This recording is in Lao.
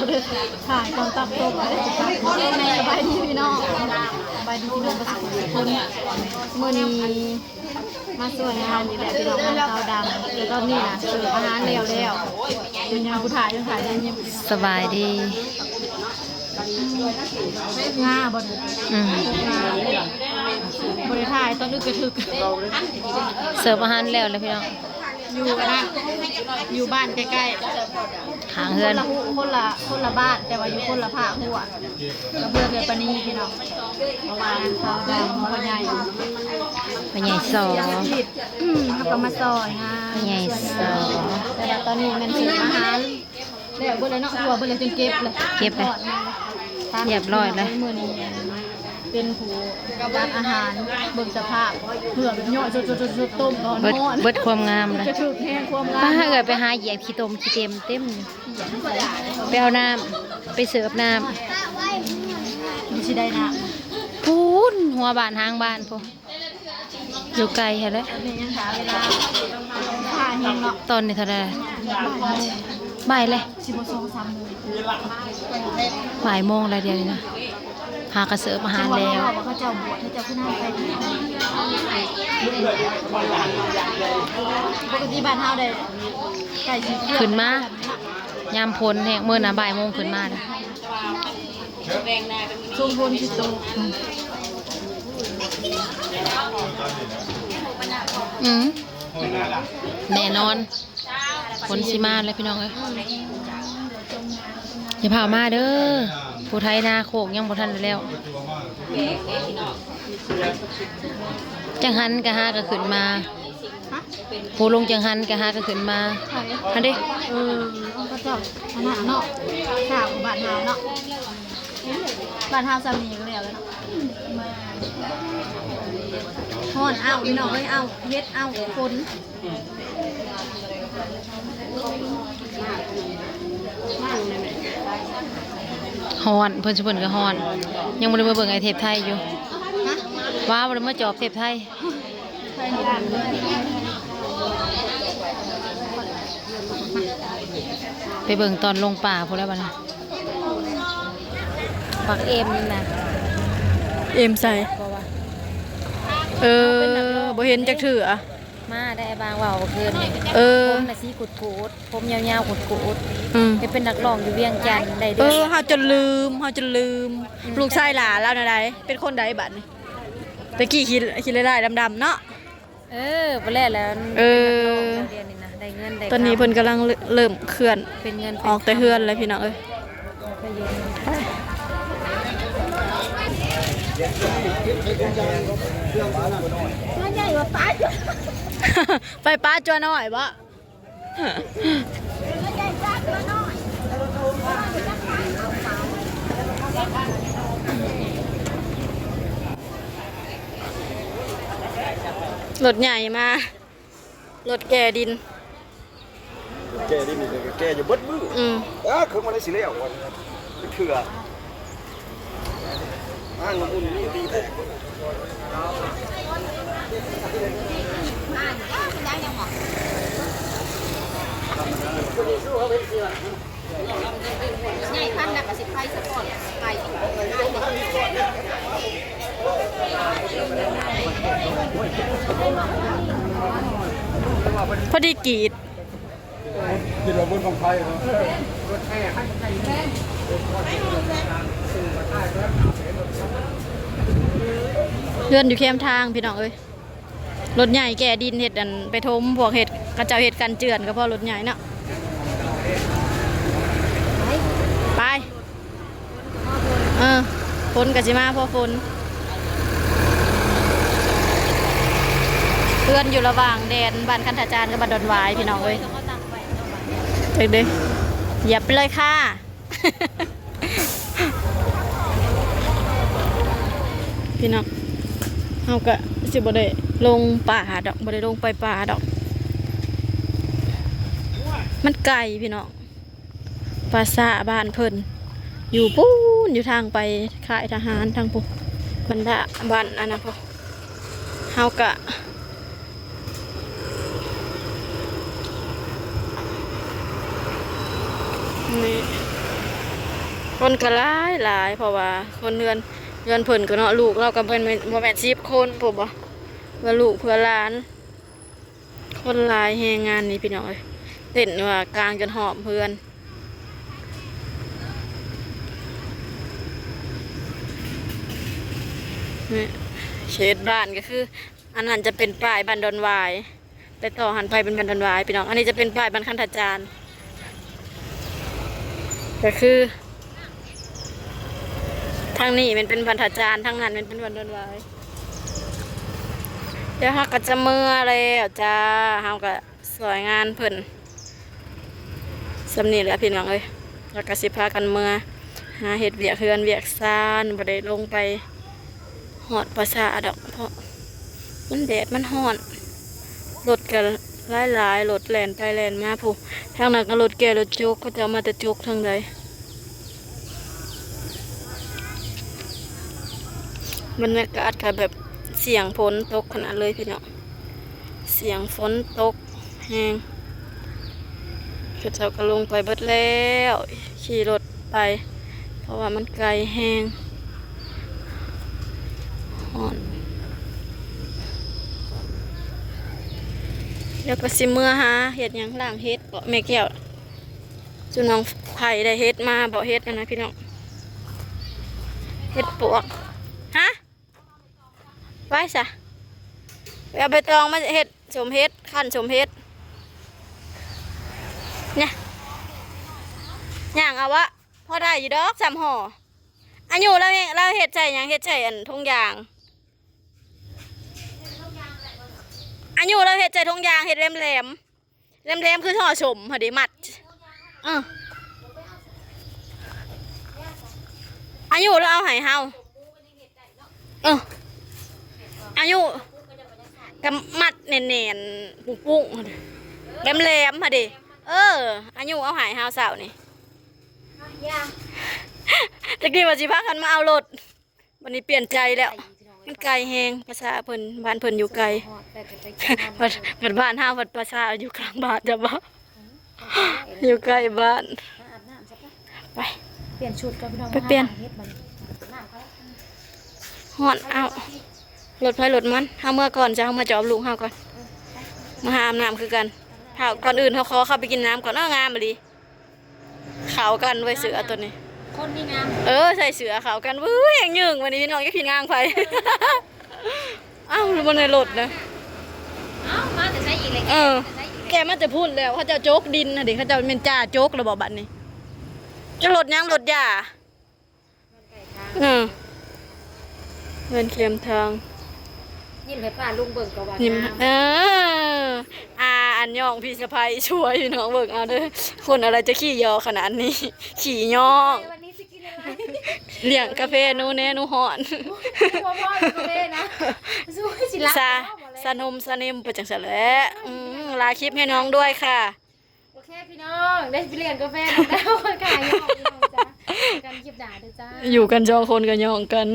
ຖ່າຍຕອນຕັດຕົບ. ສະບາຍດີພີ່ນ້ອງ ສະບາຍດີພີ່ນ້ອງເບິດສູ່ທຸກຄົນ. ມື້ນີ້ມາຊ່ວຍງານນີ້ແຫຼະພີ່ນ້ອງ ງານເຂົ້າດຳ ແຕ່ຕອນນີ້ນະເສີບອາຫານແລ້ວແລ້ວ. ເປັນຫຍັງຜູ້ຖ່າຍຍັງຖ່າຍຍັງຍິ້ມ. ສະບາຍດີ. ງາບໍ່ນີ້? ອືມ ງາ ບໍ່ໄດ້ຖ່າຍຕອນອື່ນກະຖືກ. ເສີບອາຫານແລ້ວແຫຼະພີ່ນ້ອງ. ຢູ່ອັນນັ້ນ ຢູ່ບ້ານໃກ້ໆ ຂ້າງເຮືອນ ຄົນລະ ຄົນລະ ຄົນລະບ້ານ ແຕ່ວ່າຢູ່ຄົນລະພາກຫົວ ກັບເຮືອນເອື້ອຍປານີພີ່ນ້ອງ. ເພາະວ່າເຂົາດຳພໍ່ໃຫຍ່ ພໍ່ໃຫຍ່ສໍ ອືມ ເຮົາກະມາຊ່ອຍງານ ພໍ່ໃຫຍ່ສໍ. ແຕ່ວ່າຕອນນີ້ແມ່ນເສີບອາຫານ ແລ້ວເບິດແລ້ວເນາະ ທົ່ວເບິດແລ້ວ ຈຶ່ງເກັບເລີຍ ເກັບເລີຍ ຮຽບຮ້ອຍແລ້ວ. ມື້ນີ້ເປັນຜູ້ຈັດອາຫານ ເບິ່ງສະພາບ ເຫື່ອແບບຍ້ອຍ ສົດໆໆໆ ຕົ້ມຮ້ອນ ເບິດ ເບິດຄວາມງາມເລີຍ ຈະຖືກແຮງຄວາມງາມ. ປ້າ ເອື້ອຍໄປຫາຢຽບຂີ້ຕົມຂີ້ເຕັມເຕັມ ໄປເອົານ້ຳ ໄປເສີບນ້ຳ ຊິໄດ້ນ້ຳ ພຸ້ນ ຫົວບ້ານຫາງບ້ານພຸ້ນ. ຢູ່ໄກຫັ້ນແຫຼະ ແມ່ຍັງຖ້າເວລາ ຖ້າແຮງເນາະ. ຕອນນີ້ເທົ່າໃດ? ບ່າຍແລ້ວ ຊິບໍ່ສອງສາມໂມງ ບ່າຍໂມງແລ້ວດຽວນີ້ນະ. ຫາກະເສີບອາຫານແລ້ວ ເຂົາເຈົ້າບວດ ເຂົາເຈົ້າຄືນານໄປ. ປົກກະຕິບ້ານເຮົາໄດ້ໃກ້ຊິຂຶ້ນມາ ຍາມຝົນແຮງ ມື້ນະບ່າຍໂມງຂຶ້ນມາເດ້. ຊ່ວງຝົນຊິຕົກ ອືມ ແນ່ນອນ ຝົນຊິມາແລ້ວພີ່ນ້ອງເອີຍ. ຢ່າພາວມາເດີ ຜູ້ໄຖນາໂຄກຍັງບໍ່ທັນໄດ້ແລ້ວ. ຈັງຫັນກະຫາກະຂຶ້ນມາ ຜູ້ລົງຈັງຫັນກະຫາກະຂຶ້ນມາ. ໃຜ? ຫັ້ນເດ້ ເອີ ເຂົາເຈົ້າອັນນັ້ນເນາະ ຂ້າວບ້ານເຮົາເນາະ ບ້ານເຮົາຊ່ຳນີ້ກະແລ້ວແລ້ວເນາະ. ຮ້ອນເອົ້າພີ່ນ້ອງເອີຍ ເອົ້າ ເຮັດເອົ້າຝົນ. ຮ້ອນ ເພິ່ນຊຸມເພິ່ນກະຮ້ອນ ຍັງບໍ່ໄດ້ມາເບິ່ງໄອ້ເທບໄທຢູ່. ຫະ? ວ່າບໍ່ໄດ້ມາຈອບເທບໄທ. ໄປເບິ່ງຕອນລົງປ່າພຸ້ນແລ້ວບັດນີ້. ບັກເອັມນະ ເອັມໃສ? ເອີ ບໍ່ເຫັນຈັກເທື່ອ. ມາໄດ້ບາງເວົ້າຄືນນີ້ ເອີ ຜົມນະສີຂູດໆ ຜົມຍາວໆຂູດໆ ອືມ ໄປເປັນນັກຮ້ອງຢູ່ວຽງຈັນໄດ້ເດືອນ. ເອີ ເຮົາຈົນລືມ ເຮົາຈົນລືມ ອືມ ລູກຊາຍຫຼ້າລາວແນວໃດ ເປັນຄົນໃດບັດນີ້? ແຕ່ກີ້ຂີ້ ຂີ້ລາຍໆດຳໆເນາະ. ເອີ ບໍ່ແລ້ວແລ້ວ ເອີ ເປັນນັກຮ້ອງແລ້ວດຽວນີ້ນະ ໄດ້ເງິນໄດ້ຄຳ. ຕອນນີ້ເພິ່ນກຳລັງເລີ່ມເຄື່ອນ ເປັນເງິນເປັນຄຳ ອອກແຕ່ເຮືອນແລ້ວພີ່ນ້ອງເອີຍ. ໄປປ້າຈົວນ້ອຍບໍ? ລົດໃຫຍ່ມາ. ລົດແກ່ດິນ ແກ່ດິນນີ້ກະແກ່ຢູ່ເບິດມື້. ອືມ ອ້າ ເຄິ່ງມື້ໄດ້ຊິແລ້ວ ເທື່ອ ອ້າງນ້ຳອຸ່ນນີ້ຕີແຕກ. ໃຫຍ່ພັນແລ້ວກະຊິໄປສະກ່ອນ ໄປ ພໍດີກຣີດ ຄິດວ່າບຸນບັ້ງໄຟເນາະ. ເຮືອນຢູ່ແຄມທາງພີ່ນ້ອງເອີຍ. ລົດໃຫຍ່ແກ່ດິນເຮັດອັນໄປຖົມ ພວກເຮັດ ເຂົາເຈົ້າເຮັດກັນເຈື່ອນກະພໍລົດໃຫຍ່ເນາະ. ໄປ ເອີ ຝົນກະຊິມາພໍຝົນ. ເຮືອນຢູ່ລະຫວ່າງແດນບ້ານຄັນທະຈານກັບບ້ານດອນຫວາຍພີ່ນ້ອງເອີຍ. ເອີ ຢຽບໄປເລີຍຄ່າ. ພີ່ນ້ອງ ເຮົາກະຊິບໍ່ໄດ້ລົງປ່າດອກ ບໍ່ໄດ້ລົງໄປປ່າດອກ ມັນໄກພີ່ນ້ອງ. ປ່າຊ້າບ້ານເພິ່ນຢູ່ປູ້ນ ຢູ່ທາງໄປຄ້າຍທະຫານທາງປູ້ນ ບັນດາບ້ານອັນນັ້ນພຸ້ນ. ເຮົາກະ ນີ້ ຄົນກໍຫຼາຍຫຼາຍ ເພາະວ່າຄົນເຮືອນ ເຮືອນເພິ່ນກໍເນາະ ລູກລາວກໍເພິ່ນແມ່ນ ບໍ່ແມ່ນສິບຄົນພຸ້ນບໍ ເພື່ອລູກເພື່ອຫຼານ ຄົນຫຼາຍແຮງງານນີ້ພີ່ນ້ອງເອີຍ ເຕັ້ນວ່າກາງຈົນຮອບເຮືອນ. ນີ້ ເຂດບ້ານກໍຄື ອັນນັ້ນຈະເປັນປ້າຍບ້ານດອນຫວາຍ ແຕ່ຕໍ່ຫັ້ນໄປເປັນບ້ານດອນຫວາຍພີ່ນ້ອງ. ອັນນີ້ຈະເປັນປ້າຍບ້ານຄັນທະຈານ ກໍຄື ທາງນີ້ແມ່ນເປັນບ້ານທ່າຈານ ທາງນັ້ນແມ່ນເປັນບ້ານດອນຫວາຍ. ດຽວເຮົາກໍຈະເມືອແລ້ວຈ້າ ເຮົາກໍຊ່ວຍງານເພິ່ນສ່ຳນີ້ແຫຼະພີ່ນ້ອງເອີຍ ແລ້ວກໍຊິພາກັນເມືອຫາເຮັດວຽກເຮືອນວຽກຊານ ບໍ່ໄດ້ລົງໄປຮອດປ່າຊ້າດອກ ເພາະມັນແດດມັນຮ້ອນ ລົດກໍຫຼາຍໆ ລົດແລ່ນໄປແລ່ນມາພຸ້ນ ທາງນັ້ນກໍລົດແກ່ລົດຈົກ ເຂົາເຈົ້າມາແຕ່ຈົກທາງໃດ. ບັນຍາກາດກໍແບບສຽງຝົນຕົກຂະໜາດເລີຍພີ່ນ້ອງ ສຽງຝົນຕົກແຮງ. ເຂົາເຈົ້າກໍລົງໄປເບິດແລ້ວ ຂີ່ລົດໄປ ເພາະວ່າມັນໄກແຮງ ຮ້ອນ. ແລ້ວກໍຊິເມືອຫາເຮັດຫຍັງ ລ້າງເຫັດເບາະ ແມ່ແກ້ວ ຈຸນ້ອງໄຜໄດ້ເຫັດມາເບາະ ເຫັດອັນນັ້ນພີ່ນ້ອງ ເຫັດປວກ ຮະ ໄວ້ຊະ ໄປເອົາໃບຕອງມາເຮັດສົມເຫັດ ຄັ້ນສົມເຫັດ ນີ້ ຍ່າງເອົາວະ ພໍໄດ້ຢູ່ດອກ ຊ່ຳຫໍ່. ອາຍຸລາວເຮັດ ລາວເຮັດໃສ່ຫຍັງ ເຮັດໃສ່ອັນຖົງຢາງ ອາຍຸລາວເຮັດໃສ່ຖົງຢາງ ເຮັດແຫຼມໆ ແຫຼມໆ ຄືຫໍ່ສົມຫັ້ນເດ ມັດ ເອີ ອາຍຸລາວເອົາໃຫ້ເຮົາ ເອີ ອາຍຸກໍມັດແໜ້ນໆ ປຸ້ງໆ ແຫຼມໆ ຫັ້ນເດ ເອີ ອາຍຸເອົາໃຫ້ເຮົາເຊົ້ານີ້ ຕະກີ້ວ່າຊິພາກັນມາເອົາລົດ ບັດນີ້ປ່ຽນໃຈແລ້ວ ມັນໄກແຮງ ປ່າຊ້າເພິ່ນ ບ້ານເພິ່ນຢູ່ໄກ ບັດ ບັດບ້ານເຮົາ ບັດປ່າຊ້າຢູ່ກາງບ້ານ ຈະບໍ່ ຢູ່ໃກ້ບ້ານ ໄປ ປ່ຽນຊຸດກ່ອນພີ່ນ້ອງ ໄປປ່ຽນ ມາຫາເຮັດບັດນີ້ ຮ້ອນ ເອົາ ລົດໃຜລົດມັນ ເຮົາເມືອກ່ອນ ເຮົາເມືອຈອບລູກເຮົາກ່ອນ ມາຫາອາບນ້ຳຄືກັນ ຖ້າ ກ່ອນອື່ນເຮົາຂໍເຂົ້າໄປກິນນ້ຳກ່ອນ ເອີ ງາມອີ່ຫຼີ. ເຂົ້າກັນເວີຍ ເສື້ອໂຕນີ້ ຄົນນີ້ງາມ ເອີ ໃສ່ເສື້ອເຂົ້າກັນ ວື້ຍ ແຮງຍືງ ວັນນີ້ພີ່ນ້ອງ ຈັກຊິງາມໃຜ ອ້າວ ບໍ່ໃນລົດນະ ເອົ້າ ມາແຕ່ໃສອີກເລີຍ ເອີ ແກ່ມາແຕ່ພຸ້ນແລ້ວ ເຂົາເຈົ້າໂຈກດິນຫັ້ນເດ ເຂົາເຈົ້າແມ່ນຈ່າໂຈກແລ້ວບໍ ບັດນີ້ ຈັກລົດຫຍັງ ລົດຢາ ເອີ ເຮືອນແຄມທາງ ຍິ້ມໃຫ້ປ້າລຸງເບິ່ງກໍວ່າງາມ ເອີ ອາ ອັນຍ້ອງພີ່ສະໃພ້ຊ່ວຍພີ່ນ້ອງເບິ່ງເອົາເດີ ຄົນອະໄລຈະຂີ້ຍໍຂະໜາດນີ້ ຂີ້ຍ້ອງ ວັນນີ້ຊິກິນອະໄລ ລ້ຽງກາເຟໜູແດ່ ໜູຮ້ອນ ບໍ່ພໍກາເຟນະ ສູ້ຊິລະ ຊາ ຊານົມຊາເນັມໄປຈັ່ງຊັ້ນແຫຼະ ອືມ ລາຄລິບໃຫ້ນ້ອງດ້ວຍຄ່ະ. ໂອເຄພີ່ນ້ອງ ໄດ້ໄປລ້ຽງກາແຟນຳແລ້ວ ຂາຍອອກພີ່ນ້ອງຈ້າ ກັນຄລິບໜ້າເດີຈ້າ ຢູ່ກັນສອງຄົນກໍຍ້ອງກັນ.